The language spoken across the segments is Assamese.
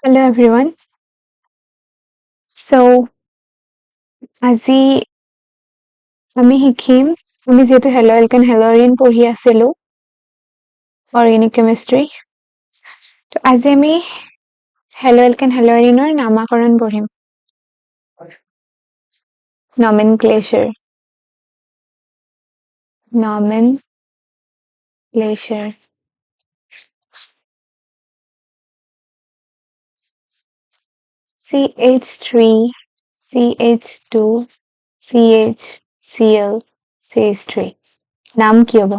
Hello everyone. So আজি আমি শিকিম, আমি যিহেতু হেলো এলকেন হেলোৰিন পঢ়ি আছিলো অৰ্গেনিক কেমিষ্ট্ৰি, তো আজি আমি হেলো এলকেন হেলোৰিনৰ নামাকৰণ পঢ়িম। Nomenclature. Nomenclature. CH3, CH2, CH, Cl, CH3. নাম কি হ'ব?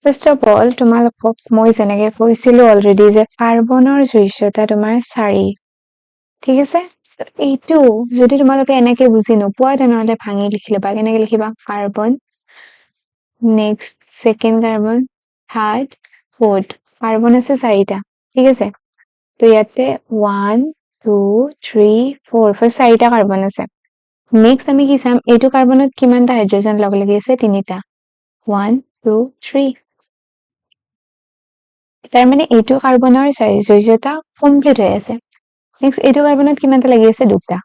ফাৰ্ষ্ট অফ অল তোমালোকক মই যেনেকে কৈছিলো অলৰেডি যে কাৰ্বনৰ যোজ্যতা তোমাৰ 4, ঠিক আছে? এইটো যদি তোমালোকে এনেকে বুজি নোপোৱা তেনেহ'লে ভাঙি লিখি ল'বা। কেনেকে লিখিবা? Carbon, next second carbon, third, fourth. Carbon আছে 4টা, ঠিক আছে? তো ইয়াতে 1, 2, 3, 4, ফাৰ্ষ্ট 4টা কাৰ্বন আছে। নেক্সট আমি কি চাম? এইটো কাৰ্বনত কিমানটা হাইড্ৰজেন লগ লাগি আছে? 3টা। 1, 2, 3। তাৰমানে এইটো কাৰ্বনৰ যোজ্যতা কমপ্লিট হৈ আছে। নেক্সট এইটো কাৰ্বনত কিমানটা লাগি আছে? 2টা।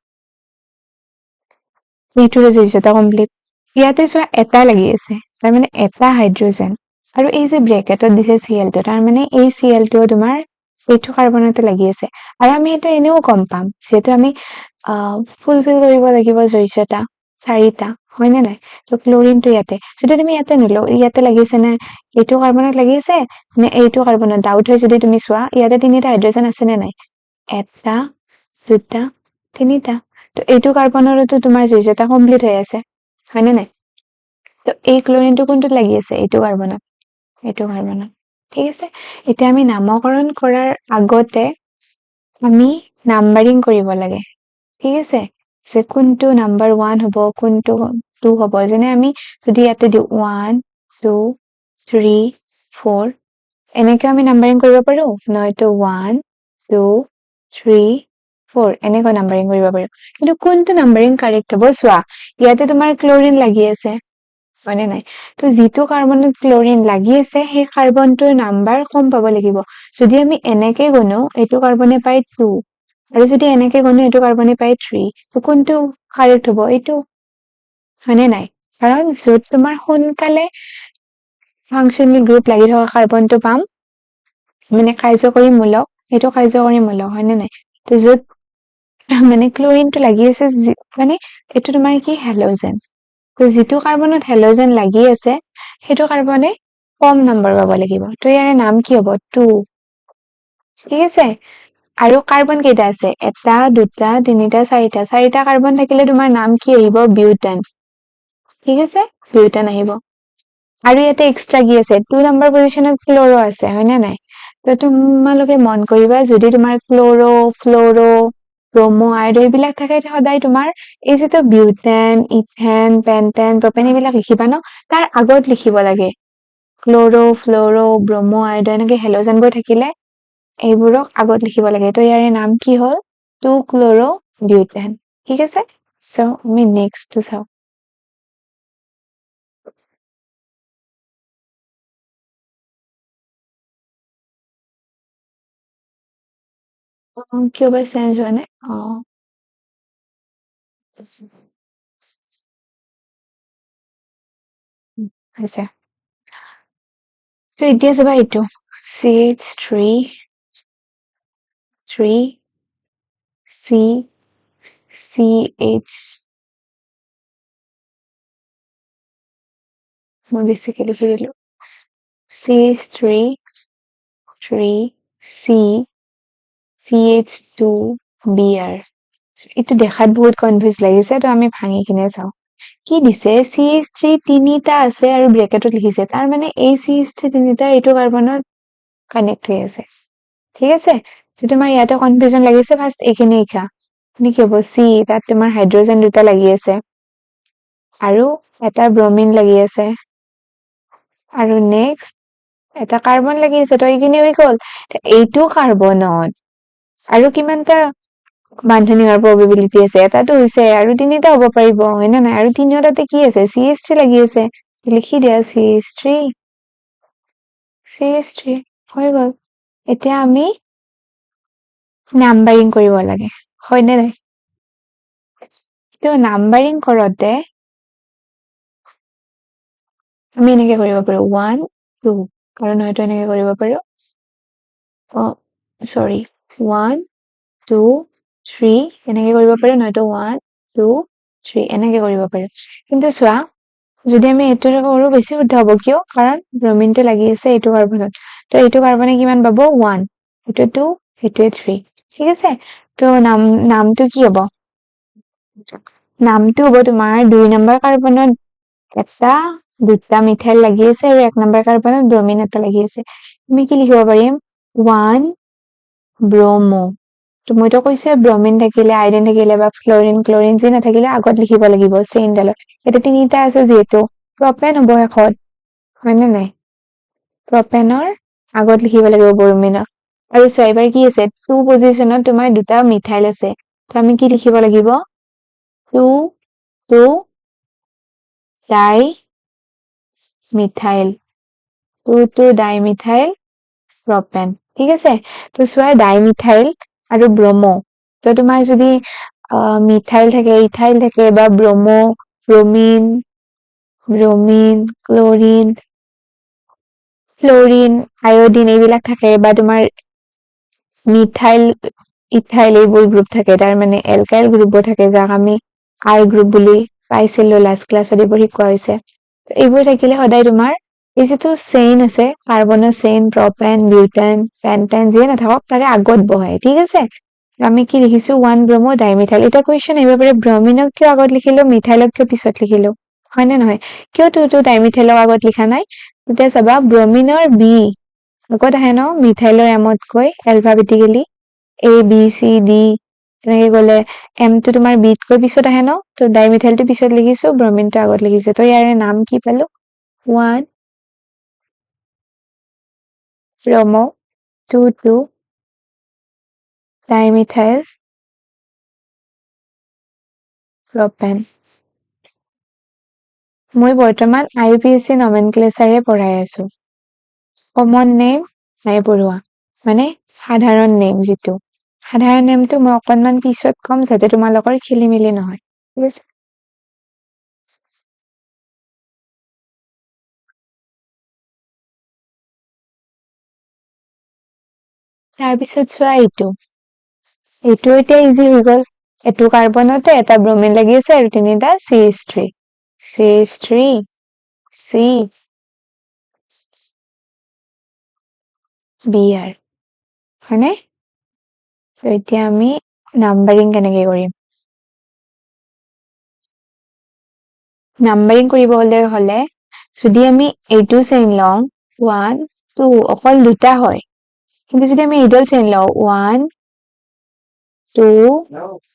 এইটোৰে যোজ্যতা কমপ্লিট। ইয়াতে চোৱা এটা লাগি আছে, তাৰমানে এটা হাইড্ৰজেন। আৰু এই যে ব্ৰেকেটত দিছে চি এলটো, তাৰমানে এই চি এলটো তোমাৰ এইটো কাৰ্বনতে লাগি আছে। আৰু আমি সেইটো এনেও গম পাম, যিহেতু আমি ফুলফিল কৰিব লাগিব যোজ্যতা 4টা, হয়নে নাই? তো ক্লৰিনটো ইয়াতে, যদি তুমি ইয়াতে নলও, ইয়াতে লাগিছে নে এইটো কাৰ্বনত লাগি আছে নে এইটো কাৰ্বনত ডাউট হয় যদি তুমি চোৱা ইয়াতে 3টা হাইড্ৰজেন আছে নে নাই? 1, 2, 3টা। তো এইটো কাৰ্বনৰতো তোমাৰ যোজ্যতা কমপ্লিট হৈ আছে, হয়নে নাই? তো এই ক্লৰিনটো কোনটোত লাগি আছে? এইটো কাৰ্বনত, এইটো কাৰ্বনত, ঠিক আছে? এতিয়া আমি নামকৰণ কৰাৰ আগতে আমি নাম্বাৰিং কৰিব লাগে, ঠিক আছে? যে কোনটো নাম্বাৰ 1 হ'ব, কোনটো 2 হ'ব। যেনে আমি যদি ইয়াতে দিওঁ 1, 2, 3, 4, এনেকৈ আমি নাম্বাৰিং কৰিব পাৰো, নহয়তো 1, 2, 3, 4 এনেকৈ নাম্বাৰিং কৰিব পাৰো। কিন্তু কোনটো নাম্বাৰিং কাৰেক্ট হ'ব চোৱা, ইয়াতে তোমাৰ ক্লৰিন লাগি আছে, হয়নে নাই? তো যিটো কাৰ্বনত ক্লৰিন লাগি আছে সেই কাৰ্বনটোৰ নাম্বাৰ কম পাব লাগিব। যদি আমি এনেকে গণো এইটো কাৰ্বনে পায় 2, আৰু যদি এনেকে গণো এইটো কাৰ্বনে পায় 3, তো কোনটো কাৰেক্ট হ'ব? এইটো, হয়নে নাই? কাৰণ য'ত তোমাৰ সোনকালে ফাংচনেল গ্ৰুপ লাগি থকা কাৰ্বনটো পাম, মানে কাৰ্যকৰী মূলক, সেইটো কাৰ্যকৰী মূলক, হয়নে নাই? তো য'ত মানে ক্লৰিনটো লাগি আছে, মানে এইটো তোমাৰ কি হেল'জেন, তো যিটো কাৰ্বনত হেল'জেন লাগি আছে সেইটো কাৰ্বনে কম নম্বৰ পাব লাগিব। তো ইয়াৰে নাম কি হ'ব? 2, ঠিক আছে? আৰু কাৰ্বন কেইটা আছে? 1, 2, 3টা, 4টা। 4টা কাৰ্বন থাকিলে তোমাৰ নাম কি আহিব? বিউটেন, ঠিক আছে? বিউটেন আহিব। আৰু ইয়াতে এক্সট্ৰা কি আছে? 2 নম্বৰ পজিশ্যনত ক্ল'ৰ' আছে, হয়নে নাই? তো তোমালোকে মন কৰিবা, যদি তোমাৰ ক্ল'ৰ', ফ্ল'ৰ', ব্ৰমো, আয়ড এইবিলাক থাকে, সদায় তোমাৰ এই যিটো বিউটেন, ইথেন, পেন্টেন, প্ৰপেন এইবিলাক লিখিবা ন, তাৰ আগত লিখিব লাগে ক্ল'ৰ', ফ্ল'ৰ', ব্ৰমো, আয়ড, এনেকে হেল'জেনবোৰ থাকিলে এইবোৰক আগত লিখিব লাগে। তো ইয়াৰে নাম কি হ'ল? 2 ক্ল'ৰ' বিউটেন, ঠিক আছে? চ' আমি নেক্সটটো চাওঁ। কিয় বা চেঞ্জ হোৱা নাই? হৈছে। তো এতিয়া চাবা এইটো CH3 3 C CH, মই বেছিকে লিখি দিলো, CH3 3 C CH2 Br। এইটো দেখাত বহুত কনফিউজ লাগিছে, তো আমি ভাঙি কিনে চাওঁ কি দিছে। CH3 3টা আছে আৰু ব্ৰেকেটত লিখিছে, তাৰ মানে এই CH3 3টা এইটো কাৰ্বনত কানেক্ট হৈ আছে, ঠিক আছে? তো তোমাৰ ইয়াতে কনফিউজন লাগিছে, ফাৰ্ষ্ট এইখিনি লিখা। মানে কি হ'ব? C, তাত তোমাৰ হাইড্ৰজেন 2টা লাগি আছে আৰু এটা ব্ৰমিন লাগি আছে আৰু নেক্সট এটা কাৰ্বন লাগি আছে, তো এইখিনি হৈ গ'ল। এইটো কাৰ্বনত আৰু কিমানটা বান্ধনি হোৱাৰ প্ৰবেবিলিটি আছে? এটাতো হৈছে, আৰু 3টা হ'ব পাৰিব, হয়নে নাই? আৰু 3টাতে কি আছে? CH3 লাগি আছে, লিখি দিয়া CH3, CH3 হৈ গ'ল। এতিয়া আমি নাম্বাৰিং কৰিব লাগে, হয়নে নাই? তো নাম্বাৰিং কৰোঁতে আমি এনেকে কৰিব পাৰো 1 2, আৰু নহয়তো এনেকে কৰিব পাৰো, চৰি 1 2 3 এনেকে কৰিব পাৰো, নহয়তো 1 2 3 এনেকে কৰিব পাৰো। কিন্তু চোৱা, যদি আমি এইটো কৰো বেছি শুদ্ধ হ'ব, কিয়? কাৰণ ব্ৰমিনটো লাগি আছে এইটো কাৰ্বনত, তো এইটো কাৰ্বনে কিমান পাব? 1, এইটো 2, এইটোৱে 3, ঠিক আছে? তো নামটো কি হ'ব? নামটো হ'ব তোমাৰ 2 নম্বৰ কাৰ্বনত এটা দুটা মিথাইল লাগি আছে আৰু 1 নম্বৰ কাৰ্বনত ব্ৰমিন এটা লাগি আছে। আমি কি লিখিব পাৰিম? 1 ব্ৰমো। তো মইতো কৈছোৱে ব্ৰমিন থাকিলে, আয়ডিন থাকিলে বা ফ্লৰিন, ক্লৰিন যি নাথাকিলে আগত লিখিব লাগিব চেইনডালত। এতিয়া তিনিটা আছে যিহেতু প্ৰপেন হ'ব শেষত, হয়নে নাই? প্ৰপেনৰ আগত লিখিব লাগিব ব্ৰমিনৰ। আৰু চোৱা, এইবাৰ কি আছে? 2 পজিশ্যনত তোমাৰ দুটা মিথাইল আছে, তো আমি কি লিখিব লাগিব? 2 2 di methyl, 2 2 di methyl propane, ঠিক আছে? তো চোৱা, ডাই মিথাইল আৰু ব্ৰমো, তো তোমাৰ যদি মিথাইল থাকে, ইথাইল থাকে বা bromo, bromine, bromine, chlorine, fluorine, iodine এইবিলাক থাকে, বা তোমাৰ মিথাইল, ইথাইল এইবোৰ গ্ৰুপ থাকে, তাৰ মানে এলকাইল গ্ৰুপবোৰ থাকে, যাক আমি আৰ গ্ৰুপ বুলি পাইছিলো লাষ্ট ক্লাছত, এইবোৰ শিকোৱা হৈছে। তো এইবোৰ থাকিলে সদায় তোমাৰ এই যিটো চেইন আছে, কাৰ্বনৰ চেইন, প্ৰপেন, বিউটেন, পেণ্টেন যিয়ে নাথাকক তাৰে আগত বহে, ঠিক আছে? আমি কি লিখিছো? 1 ব্ৰমো ডাইমিথাইল। এতিয়া কুৱেশ্যন আহিব পাৰে, ব্ৰমিনক কিয় আগত লিখিলো, মিথাইলক কিয় পিছত লিখিলো, হয় নে নহয়? কিয় 2 2 ডাইমিথাইলক আগত লিখা নাই? তেতিয়া চাবা, ব্ৰমিনৰ বি আগত আহে ন মিথাইলৰ এমতকৈ, এলফাবেটিকেলি এ বি চি ডি তেনেকে গ'লে এমটো তোমাৰ বিতকৈ পিছত আহে ন, তো ডাইমিথাইলটো পিছত লিখিছো, ব্ৰমিনটো আগত লিখিছো। তো ইয়াৰে নাম কি পালো? 1 bromo 2 2 dimethyl propane. মই বৰ্তমান I U P S C নমেনক্লেচাৰে পঢ়াই আছো, কমন নেম নাই পঢ়োৱা, মানে সাধাৰণ নেম, যিটো সাধাৰণ নেমটো মই অকণমান পিছত ক'ম, যাতে তোমালোকৰ খেলি মেলি নহয়, ঠিক আছে? তাৰপিছত চোৱা, এইটো এতিয়া ইজি হৈ গ'ল। এইটো কাৰ্বনতে এটা ব্ৰমিন লাগি আছে আৰু তিনিটা C H three, C H three, C B R, হয়নে? তো এতিয়া আমি নাম্বাৰিং কেনেকে কৰিম? নাম্বাৰিং কৰিবলৈ হ'লে যদি আমি এইটো চেইন লওঁ 1 2, অকল দুটা হয়, কিন্তু যদি আমি এইডাল চেইন লওঁ 1 2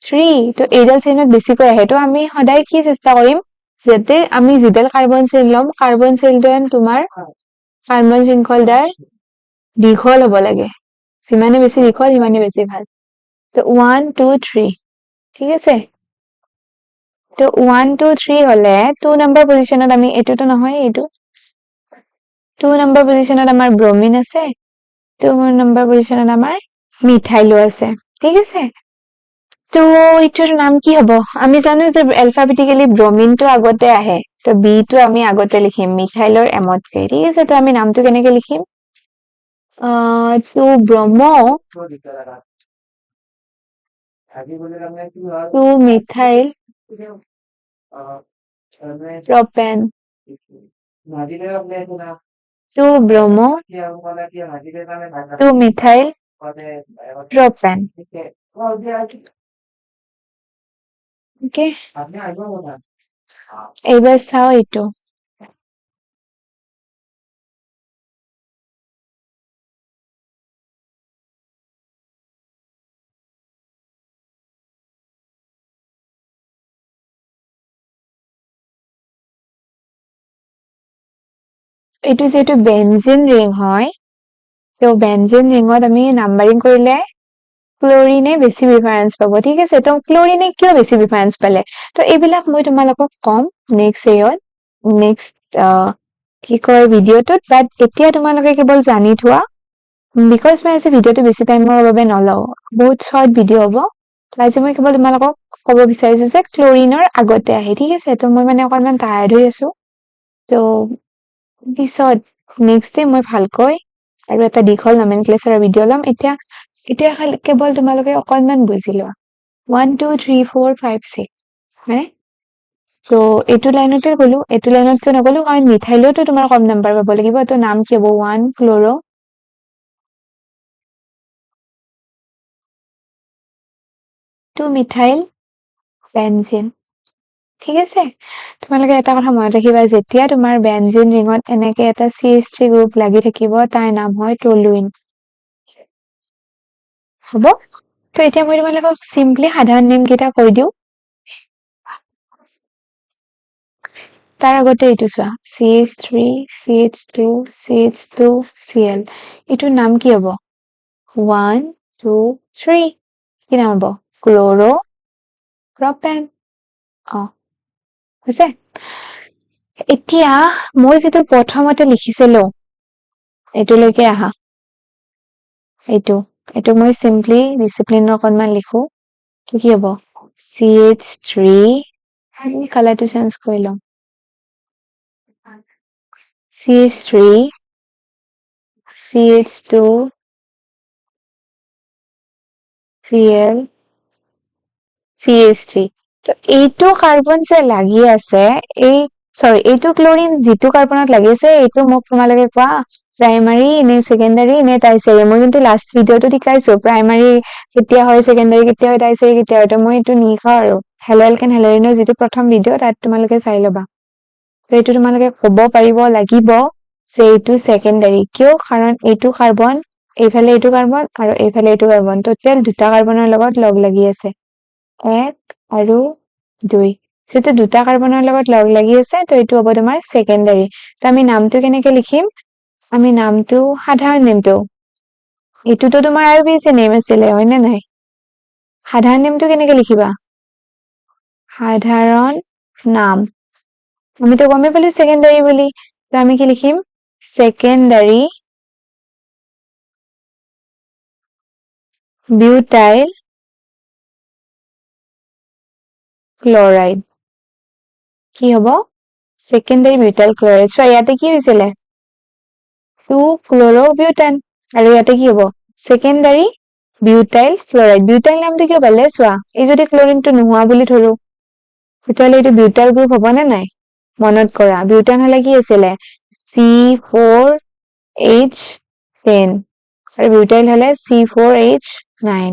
3, তো এইডাল চেইনত বেছিকৈ আহে। তো আমি সদায় কি চেষ্টা কৰিম, যাতে আমি যিডাল কাৰ্বন চেইন ল'ম, কাৰ্বন চেইনটো তোমাৰ কাৰ্বন শৃংখলডাল দীঘল হ'ব লাগে, যিমানে বেছি দীঘল সিমানে বেছি ভাল। তো 1 2 3, ঠিক আছে? তো 1 2 3 হ'লে 2 নম্বৰ পজিশ্যনত আমি এইটোতো নহয়, এইটো 2 নম্বৰ পজিশ্যনত আমাৰ ব্ৰমিন আছে, 2 নম্বৰ পজিশ্যনত আমাৰ মিথাইলো আছে, ঠিক আছে? তো এইটোৰ নাম কি হ'ব? আমি জানো যে এলফাবেটিকেলি ব্ৰমিনটো আগতে আহে, তো বি টো আমি আগতে লিখিম মিথাইলৰ এমতকে, ঠিক আছে? তো আমি নামটো কেনেকে লিখিম? 2 bromo 2 methyl propane, 2 bromo 2 methyl propane. Okay, এইবাৰ চাও এইটো। এইটো যিহেতু বেনজিন ৰিং হয়, তো বেনজিন ৰিঙত আমি নাম্বাৰিং কৰিলে ক্লৰিনে বেছি প্ৰিফাৰেন্স পাব, ঠিক আছে? তো ক্লৰিনে কিয় বেছি প্ৰিফাৰেন্স পালে, তো এইবিলাক মই তোমালোকক ক'ম নেক্সট এয়ত, নেক্সট কি কয় ভিডিঅ'টোত। বাট এতিয়া তোমালোকে কেৱল জানি থোৱা Because মই আজি ভিডিঅ'টো বেছি টাইমৰ বাবে নলওঁ, বহুত শ্বৰ্ট ভিডিঅ' হ'ব। আজি মই কেৱল তোমালোকক ক'ব বিচাৰিছো যে ক্লৰিনৰ আগতে আহে, ঠিক আছে? ত' মই মানে অকণমান টায়াৰ্ড হৈ আছো। ত' পিছত নেক্সট ডে মই ভালকৈ আৰু এটা দীঘল নমেনক্লেচাৰৰ ভিডিঅ' ল'ম। এতিয়া এতিয়া কেৱল তোমালোকে অকণমান বুজি লোৱা। 1, 2, 3, 4, 5, 6, হয়নে? ত' এইটো লাইনতে গ'লো। এইটো লাইনত কিয় নগ'লো? কাৰণ মিথাইলেওতো তোমাৰ কম নাম্বাৰ পাব লাগিব। ত' নাম কি হ'ব? 1 ক্ল'ৰ' 2 মিথাইল বেনজিন, ঠিক আছে? তোমালোকে এটা কথা মনত ৰাখিবা, যেতিয়া তোমাৰ বেনজিন ৰিঙত এনেকে এটা CH3 group লাগি থাকিব, তাৰ নাম হয় টলুইন। হ'ব? ত' এতিয়া মই তোমালোকক চিম্পলি সাধাৰণ নেম কেইটা কৈ দিওঁ। তাৰ আগতে এইটো চোৱা, CH3 CH2 CH2 Cl, এইটোৰ নাম কি হ'ব? 1, 2, 3, কি নাম হ'ব? ক্ল'ৰ' প্ৰপেন। অ, হৈছে। এতিয়া মই যিটো প্ৰথমতে লিখিছিলো, এইটোলৈকে আহা। এইটো মই চিম্পলি ডিচিপ্লিন অকণমান লিখো। এইটো কি হ'ব? CH3, কালাৰটো চেঞ্জ কৰি লওঁ। CH3 CH2 Cl CH3। তো এইটো কাৰ্বন যে লাগি আছে, এই চৰি, এইটো ক্লৰিন যিটো কাৰ্বনত লাগি আছে, এইটো মোক তোমালোকে কোৱা, প্ৰাইমাৰী নে ছেকেণ্ডাৰী নে টাইচাৰী? মই কিন্তু লাষ্ট ভিডিঅ'টোত শিকাইছো প্ৰাইমাৰী কেতিয়া হয়, ছেকেণ্ডাৰী কেতিয়া হয়, টাইচাৰী কেতিয়া হয়। তো মই এইটো নিশিকাও আৰু। হেল' এলকেন হেল'এৰিনৰ যিটো প্ৰথম ভিডিঅ', তাত তোমালোকে চাই ল'বা। তো এইটো তোমালোকে ক'ব পাৰিব লাগিব যে এইটো ছেকেণ্ডাৰী। কিয়? কাৰণ এইটো কাৰ্বন, এইফালে এইটো কাৰ্বন আৰু এইফালে এইটো কাৰ্বন, টোটেল দুটা কাৰ্বনৰ লগত লগ লাগি আছে, 1 আৰু 2। যিহেতু দুটা কাৰ্বনৰ লগত লগ লাগি আছে, তো এইটো হ'ব তোমাৰ ছেকেণ্ডাৰী। তো আমি নামটো কেনেকে লিখিম? আমি নামটো, সাধাৰণ নেমটো, এইটোতো তোমাৰ আৰু বেছি নেম আছিলে, হয়নে নাই? সাধাৰণ নেমটো কেনেকে লিখিবা? সাধাৰণ নাম আমিতো গমেই পালো ছেকেণ্ডাৰী বুলি। তো আমি কি লিখিম? Secondary butyl chloride. কি হ'ব? Secondary butyl chloride. চোৱা, ইয়াতে কি হৈছিলে? 2 ক্ল'ৰ'বিউটেন। আৰু ইয়াতে কি হ'ব? Secondary butyl chloride. বিউটাইল নামটো কিয় পালে চোৱা, এই যদি ক্লৰিনটো নোহোৱা বুলি ধৰো, তেতিয়াহ'লে এইটো বিউটাইল গ্ৰুপ হ'ব নে নাই? মনত কৰা, বিউটাইল হলে কি আছিলে? C4H10, আৰু বিউটাইল হলে C4H9।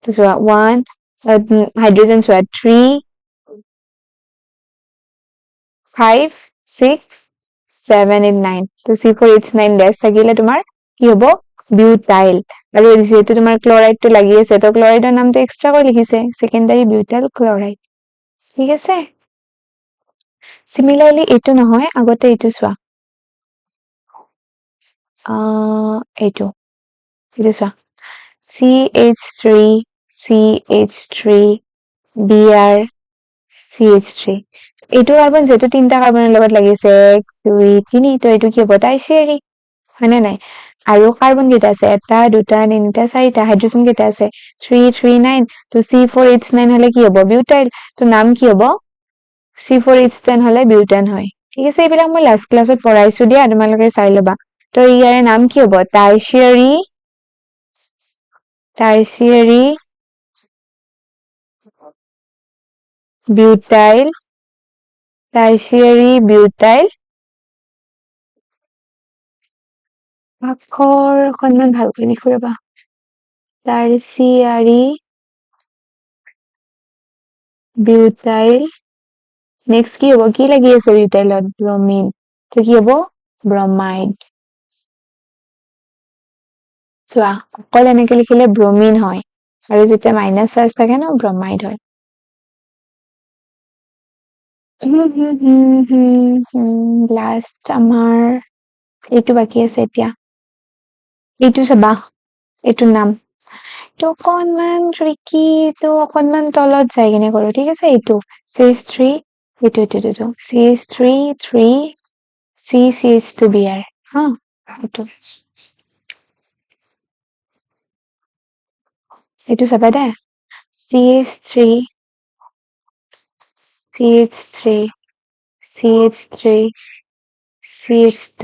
চোৱা, 1 হাইড্ৰজেন, চোৱা, 3, 5, 6, 7, 8, 9। তো C4H9 ডেছ থাকিলে তোমাৰ কি হ'ব? বিউটাইল। আৰু যিহেতু তোমাৰ ক্লৰাইডটো লাগি আছে, তো ক্লৰাইডৰ নামটো এক্সট্ৰাকৈ লিখিছে, ছেকেণ্ডাৰী বিউটাইল ক্লৰাইড, ঠিক আছে? চিমিলাৰলি এইটো নহয়, আগতে এইটো চোৱা। এইটো এইটো চোৱা, CH3 CH3 Br CH3। এইটো কাৰ্বন যিহেতু তিনিটা কাৰ্বনৰ লগত লাগিছে, 1, 2, 3, তো এইটো কি হ'ব? টাইচিয়াৰী, হয়নে নাই? আৰু কাৰ্বন কেইটা আছে? 1, 2, 3, 4টা। হাইড্ৰজেন কেইটা আছে? 3, 3, 9। তো C4H9 হলে কি হ'ব? বিউটাইল। তো নাম কি হ'ব? C4H10 হলে বিউটেন হয়, ঠিক আছে? এইবিলাক মই লাষ্ট ক্লাছত পঢ়াইছো দিয়া, তোমালোকে চাই ল'বা। তো ইয়াৰে নাম কি হ'ব? টাইচিয়াৰী বিউটাইল, টাইচিয়াৰী বিউটাইল। আখৰ অকনমান ভালকৈ লিখো ৰবা। টাৰচিয়াৰী বিউটাইল। নেক্সট কি হ'ব? কি লাগি আছে বিউটাইলত? ব্ৰমিন। তো কি হ'ব? ব্ৰমাইড। চোৱা, অকল এনেকে লিখিলে ব্ৰমিন হয়, আৰু যেতিয়া মাইনাছ চাৰ্জ থাকে ন, ব্ৰমাইড হয়। লাষ্ট আমাৰ এইটো বাকী আছে এতিয়া। এইটো চাবা, এইটোৰ নাম, এইটো অকনমান ট্ৰিকি, তো অকনমান তলত যাই কিনে কৰো, ঠিক আছে? এইটো CH3, এইটো এইটো এইটো CH3 3 C CH2 Br, হা, এইটো। এইটো চাবা দে, CH3, CH3, CH3, CH2,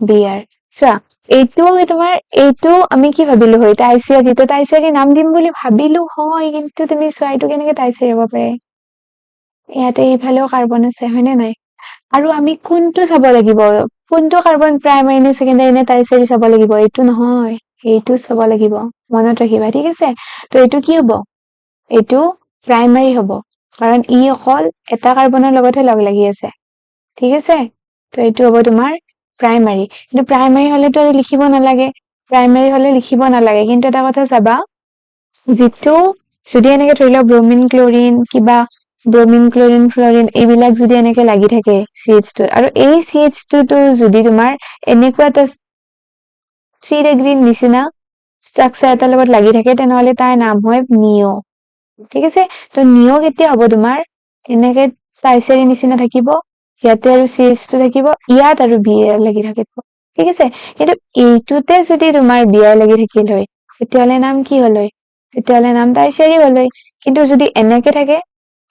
Br। চোৱা, এইটো তোমাৰ, এইটো আমি কি ভাবিলো হয়? টাইচিয়াৰী। তো টাইচিয়াৰী নাম দিম বুলি ভাবিলো হয়, কিন্তু তুমি চোৱা, এইটো কেনেকে টাইচিয়াৰী হ'ব পাৰে? ইয়াতে এইফালেও কাৰ্বন আছে, হয়নে নাই? আৰু আমি কোনটো চাব লাগিব? কোনটো কাৰ্বন প্ৰাইমাৰী নে ছেকেণ্ডাৰী নে টাইচিয়াৰী চাব লাগিব। এইটো নহয়, এইটো চাব লাগিব, মনত ৰাখিবা, ঠিক আছে? তো এইটো কি হ'ব? এইটো প্ৰাইমাৰী হ'ব, কাৰণ ই অকল এটা কাৰ্বনৰ লগতহে লগ লাগি আছে, ঠিক আছে? তো এইটো হ'ব তোমাৰ প্ৰাইমাৰী। কিন্তু প্ৰাইমাৰী হলেতো আৰু লিখিব নালাগে। প্ৰাইমাৰী হলে লিখিব নালাগে। কিন্তু এটা কথা চাবা, যিটো যদি এনেকে ধৰি লওক ব্ৰমিন ক্লৰিন, কিবা ব্ৰমিন, ক্লৰিন, ফ্লৰিন, এইবিলাক যদি এনেকে লাগি থাকে চি এইচ টু, আৰু এই চি এইচ টুটো যদি তোমাৰ এনেকুৱা এটা 3 ডিগ্ৰীৰ নিচিনা ষ্ট্ৰাকচাৰ এটাৰ লগত লাগি থাকে, তেনেহলে তাৰ নাম হয় নিঅ', ঠিক আছে? তো নিঅ' কেতিয়া হ'ব? তোমাৰ এনেকে টাইচাৰী নিচিনা থাকিব, ইয়াতে আৰু চি এইচ টু থাকিব, ইয়াত আৰু বি আৰ লাগি থাকিব, ঠিক আছে? কিন্তু এইটোতে যদি তোমাৰ বি আৰ লাগি থাকিল হয়, তেতিয়াহ'লে নাম কি হ'ল হয়? তেতিয়াহ'লে নাম টাইচাৰী হ'ল হয়। কিন্তু যদি এনেকে থাকে,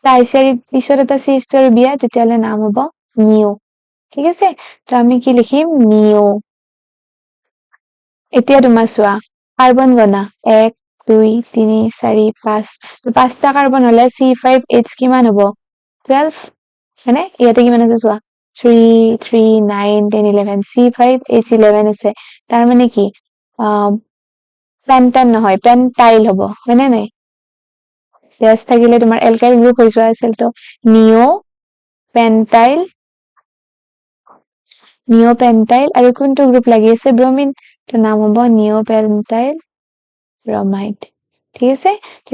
টাইচাৰীৰ পিছত এটা চি এইচ টু আৰু বি আৰ, তেতিয়াহ'লে নাম হ'ব নিঅ', ঠিক আছে? তো আমি কি লিখিম? নিঅ'। এতিয়া তোমাৰ চোৱা, কাৰ্বন গণা, এক, দুই, তিনি, চাৰি, পাঁচ। পাঁচটা কাৰ্বন হলে চি ফাইভ এইচ কিমান হ'ব? 12, হয়নে? ইয়াতে কিমান আছে চোৱা, 3, 3, 9, 10, 11। C5H11 আছে। তাৰ মানে কি? পেণ্টেন নহয়, পেণ্টাইল হ'ব, হয়নে নাই? ডেছ থাকিলে তোমাৰ এলকাইল গ্ৰুপ হৈ যোৱা আছিল। তো নিঅ' পেণ্টাইল, নিঅ' পেণ্টাইল। আৰু কোনটো গ্ৰুপ লাগি আছে? ব্ৰমিন। তো নাম হ'ব নিঅ' পেণ্টাইল ব্ৰমাইড, ঠিক আছে? তো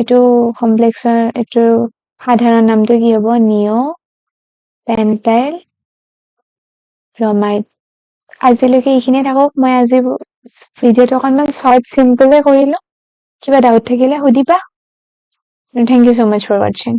এইটো কমপ্লেক্সৰ এইটো সাধাৰণ নামটো কি হ'ব? Neopentyl bromide. আজিলৈকে এইখিনিয়ে থাকক। মই আজি ভিডিঅ'টো অকণমান শ্বৰ্ট চিম্পলে কৰিলো। কিবা ডাউট থাকিলে সুধিবা। Thank you so much for watching.